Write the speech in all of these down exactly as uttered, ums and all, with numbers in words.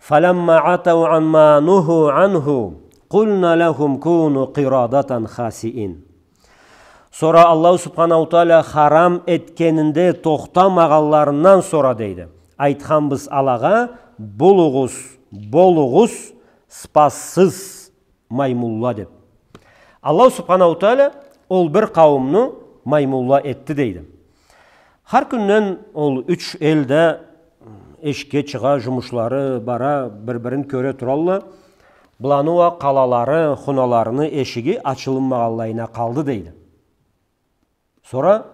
فلما عتوا عما نهوا عنه قلنا لهم كونوا قردة خاسئين. Сора Аллаху Субханаху Тааля харам этгенинде тохтамагъанларындан сора, дейди, айтханбыз алагъа: болугъуз, болугъуз сыпатсыз маймулла, деп. Аллаху Субханаху Тааля ол бир къауумну маймулла этди, дейди. Хар кюнден ол юч эл да эшикге чыгъа, жумушлары бара, бир-бирин кёре туралла. Буланы уа къалалары, хуналарыны эшиги ачылынмагъанлайына къалды, дейди. Сора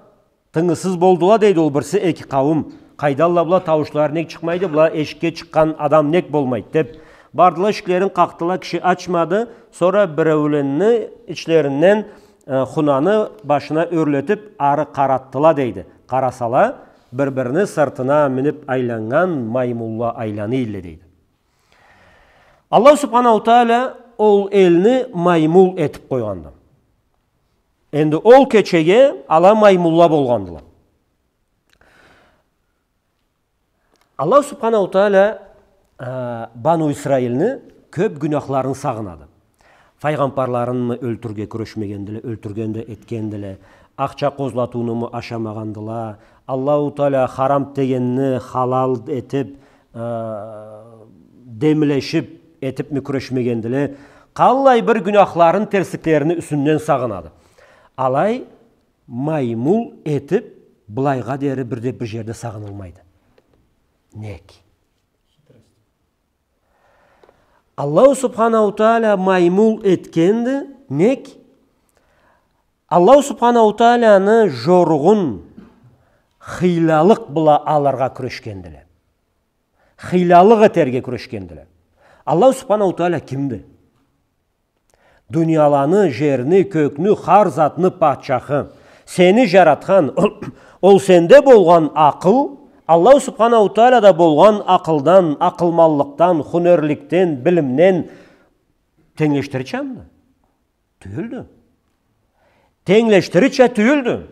тынгысыз болдула, дейди, ол бирси эки къауум. Къайдалла была, тауушлары нек чыкъмайды, была эшикге чыкъгъан адам нек болмайды, деп. Бардыла, эшиклерин къакъдыла, киши ачмады. Сора биреуленни ичлеринден, э, хунаны башына ёрлетип, ары къаратдыла, дейди. Къарасала, бир-бирини сыртына минип айланнган маймулла айлана эдиле, дейди. Аллаху Субханаху Тааля ол элни маймул этип къойгъанды. Энди ол кечеге ала маймулла болгъандыла. Аллаху Субханаху Тааля, э, Бану Исраилни кёп гюнахларын сагъынады. Файгъамбарларынмы ёлтюрге кюрешмегендиле, ёлтюрген да этгендиле. Ахча къозлатыунуму ашамагъандыла. Аллаху Тааля харам дегенни халал этип, э, демлешип этипми кюрешмегендиле. Къаллай бир гюнахларын, терсликлерини юсюнден сагъынады. Алай маймул этип, былайгъа дери бир да бир жерде сагъынылмайды. Нек? Аллаху Субханаху Тааля маймул этгенди. Нек? Аллаху Субханаху Тааляны жоругъун хыйлалыкъ бла алыргъа кюрешгендиле. Хыйлалыкъ этерге кюрешгендиле. Аллаху Субханаху Тааля кимди? Дунияланы, жерни, кёкню, хар затны патчахы. Сени жаратхан, ол сенде болгъан акъыл, Аллаху Субханаху Тааляда болгъан акъылдан, акъылманлыкъдан, хунерликден, билимден тенглешдирирчамыды? Тюйюлдю. Тенглешдирирча тюйюлдю.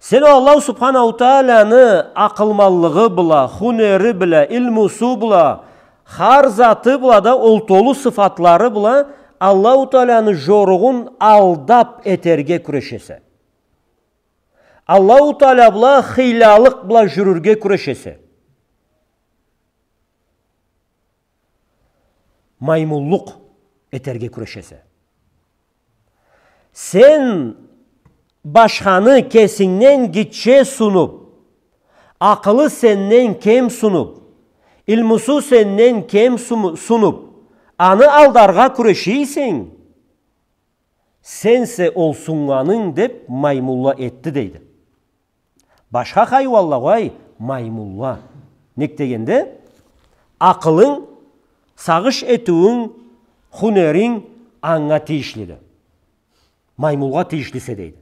Сен ол Аллаху Субханаху Тааляны акъылманлыгъы бла, хунери бла, илмусу бла, хар заты бла да, ол толу сыфатлары бла Аллаху Тааляны жоругъун алдап этерге кюрешесе. Аллаху Тааля бла хыйлалыкъ бла жюрюрге кюрешесе. Маймуллукъ этерге кюрешесе. Сен башханы кесингден гитче сунуп, акъылы сенден кем сунуп, илмусу сенден кем суму-, сунуп, аны алдаргъа кюрешесенг, сенсе ол суннганынг, деп маймулла этди, дейди. Башха хайуанла уа маймулла. Нек дегенде, акъылынг, сагъыш этиуюнг, хунеринг анга тийишлиди. Маймулгъа тийишлисе, дейди.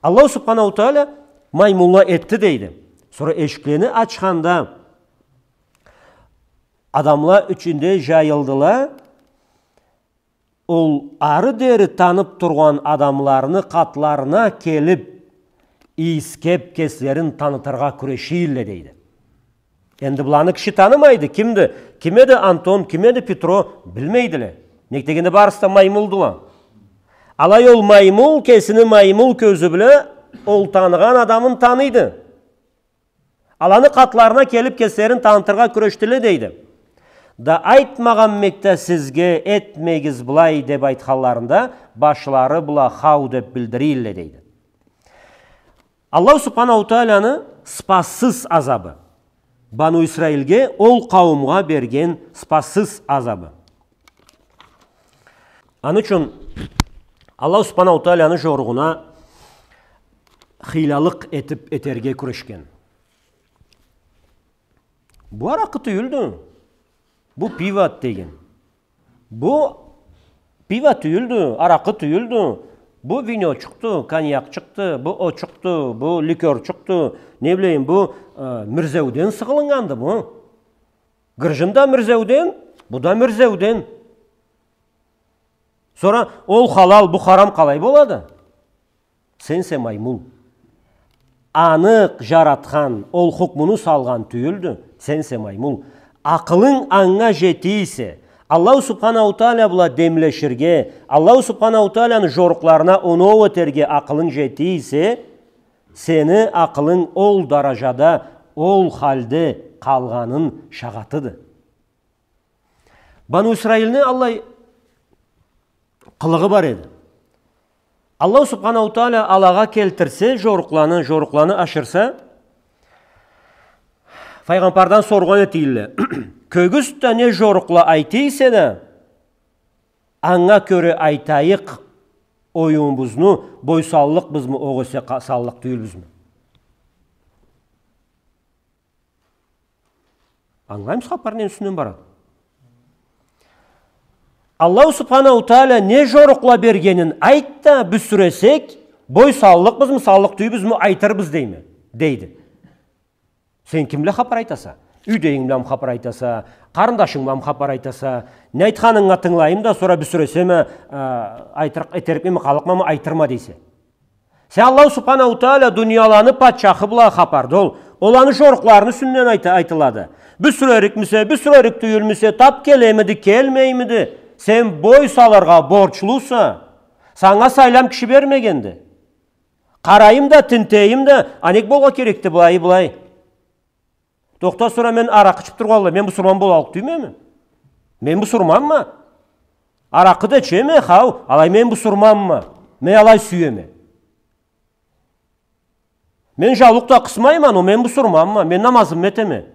Аллаху Субханаху Тааля маймулла этди, дейди. Сора эшиклени ачханда, адамла ичинде жайылдыла. Ол ары дери танып тургъан адамланы къатларына келип, ийискеп, кеслерин танытыргъа кюрешийле, дейди. Энди буланы киши танымайды. Кимди? Ким эди Антон, ким эди Петро, билмейдиле. Нек дегенде, барысы да маймулдула. Алай ол маймул кесини маймул кёзю бла ол таныгъан адамын таныйды. Аланы къатларына келип, кеслерин танытыргъа кюрешдиле, дейди. Да айтмагъанмыдыкъ да сизге, этмегиз былай, деп айтханларында, башлары бла хау деп билдирийле, дейди. Аллаху Субханаху Тааляны сыпатсыз азабы. Бану Исраилге, ол къауумгъа берген сыпатсыз азабы. Аны ючюн Аллаху Субханаху Тааляны жоругъуна хыйлалыкъ этип этерге кюрешген. Бу аракъы тюйюлдю. Бу пиво деген. Бу пиво тюйюлдю, аракъы тюйюлдю. Бу винёчукъду, коньякчыкъды, бу очукъду, бу ликёрчукъду. Не билейим, бу, э, мирзеуден сыгъылыннганды бу. Гыржын да мирзеуден, бу да мирзеуден. Сора ол халал, бу харам къалай болады? Сенсе маймул. Аны жаратхан, ол хукмуну салгъан тюйюлдю, сенсе маймул. Акъылынг анга жете эсе, Аллаху Субханаху Тааля бла демлеширге, Аллаху Субханаху Таалянын жорукъларына оноу этерге акъылынг жете эсе, сени акъылынг ол даражада, ол халде къалгъанын шагъатыды. Бану Исраилни аллай къылыгъы бар эди. Аллаху Субханаху Тааля алагъа келтирсе жорукъланы, жорукъланы ашырса, файгъамбардан соргъан эте эдиле: «Кёгюз да не жорукъла айта эсе да, анга кёре айтайыкъ оюмубузну, бой саллыкъбызмы, огъесе къа-, саллыкъ тюйюлбюзмю?» Ангылаймысыз, хапар нени юсюнден барады? Аллаху Субханаху Тааля не жорукъла бергенин айт да, бюсюресек, бой саллыкъбызмы, саллыкъ тюйюлбюзмю, айтырбыз дейме, дейди. Сен ким бла хапар айтаса? Юйдегинг бламы хапар айтаса, къарындашынг бламы хапар айтаса, не айтханынга тынгылайым да, сора бюсюресеме, а, айтырыкъ этерикмеми, къаллыкъмамы, айтырма дейсе. Сен Аллаху Субханаху Тааля дунияланы патчахы бла хапарда ол. Ол аны жорукъларыны юсюнден айта-, айтылады. Бюсюрерикмисе, бюсюрерик тюйюлмюсе, тап келемиди, келмеймиди? Сен бой салыргъа борчлуса. Санга сайлам киши бермегенди. Къарайым да, тинтейим да, а нек болургъа керекди былай, былай? Тохта, сора мен аракъы ичип тургъанлай, мен бусурман болаллыкъ тюйюлмеми? Мен бусурманма. Аракъы да ичеме, хау, алай мен бусурманма. Мен алай сюеме. Мен жаулукъ да къысмайма, но мен бусурманма. Мен намазымы этеме.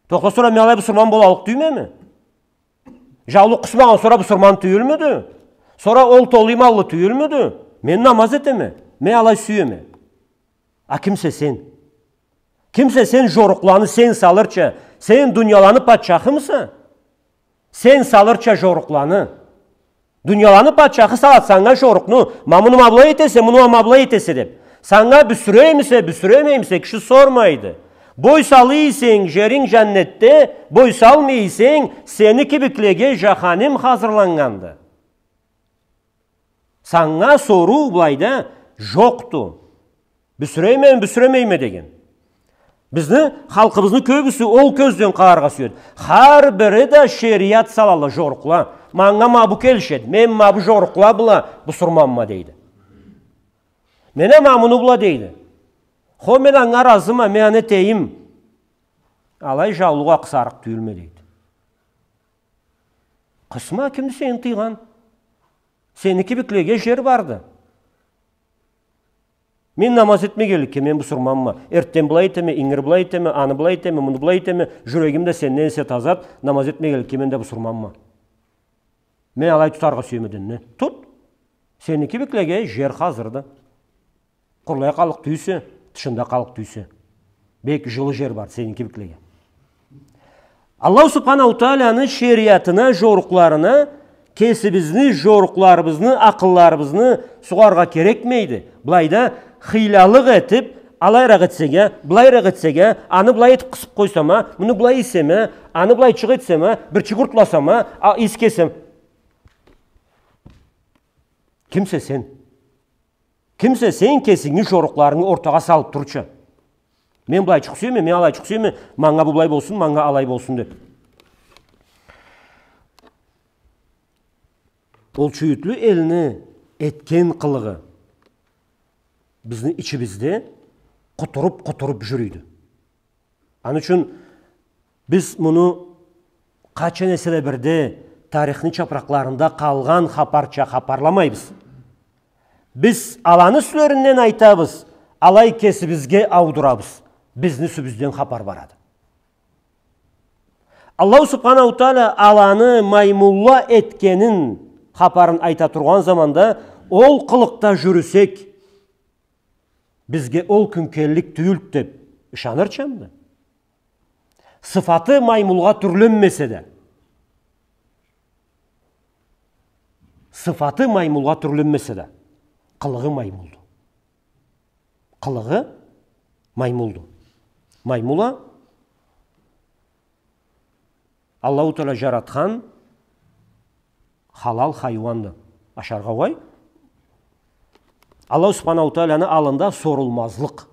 Тохта, сора мен алай бусурман болаллыкъ тюйюлмеми? Жаулукъ къысмагъан сора бусурман тюйюлмюдю? Сора ол толу иманлы тюйюлмюдю? Мен намаз этеме. Мен алай сюеме. А кимсе сен? Кимсе сен жорукъланы сен салырча, сен дунияланы патчахымыса? Сен салырча жорукъланы. Дунияланы патчахы салады санга жорукъну, ма муну ма былай этесе, муну ма былай этесе деп. Санга бюсюреймисе, бюсюремеймисе, киши сормайды. Бой сала эсенг, жеринг жаннетде, бой салмай эсенг, сени кибиклеге жаханим хазырланнганды. Санга соруу былайда жокъду. Бюсюрейме, бюсюремейме деген. Бизни халкъыбызны кёбюсю ол кёзден къараргъа сюеди. Хар бири да шериат салалла, жорукъла. Манга ма бу келишеди. Мен ма бу жорукъла бла бусурманма дейди. Мен а ма муну бла дейди. Хо, мен анга разыма, мен аны этейим. Алай жаулукъ а къысарыкъ тюйюлме дейди. Къысма, кимди сени тыйгъан? Сени кибиклеге жер барды. Мен намаз этмегенликге мен бусурманма. Эртден былай этеме, ингир былай этеме, аны былай этеме, муну былай этеме, жюрегим да сенден эсе тазады, намаз этмегенликге мен да бусурманма. Мен алай тутаргъа сюеме динни. Тут. Сени кибиклеге жер хазырды. Къурулай къаллыкъ тюйюлсе, тышында къаллыкъ тюйюлсе. Бек жылы жер бар сени кибиклеге. Аллаху Субханаху Тааляны шериатына, жорукъларына кесибизни, жорукъларыбызны, акъылларыбызны сугъаргъа керекмейди. Былайда хыйлалыкъ этип, алайыракъ этсек а, былайыракъ этсек а, аны былай этип къысып къойсам а, муну былай ийсем а, аны былайчыкъ этсем а, бирчик уртласам а, а, ийис кесем. Кимсе сен? Кимсе сен кесинги жорукъларынгы ортагъа салып турурча? Мен былайчыкъ сюеме, мен алайчыкъ сюеме, манга бу былай болсун, манга алай болсун деп. Ол чюйютлю элни этген къылыгъы бизни ичибизде къутуруп-къутуруп жюрюйдю. Аны ючюн биз муну къачан эсе да бирде тарихни чапыракъларында къалгъан хапарча хапарламайбыз. Биз аланы юслеринден айтабыз, алай кесибизге аудурабыз. Бизни юсюбюзден хапар барады. Аллаху Субханаху Тааля аланы маймулла этгенин хапарын айта тургъан заманда, ол къылыкъда жюрюсек, бизге ол кюн келлик тюйюлдю деп ышанырчамы? Сыфаты маймулгъа тюрленмесе да, сыфаты маймулгъа тюрленмесе да, къылыгъы маймулду. Къылыгъы маймулду. Маймул а Аллаху Тааля жаратхан халал хайуанды. Ашаргъа угъай. Аллаху Субханаху Тааляны аллында сорулмазлыкъ.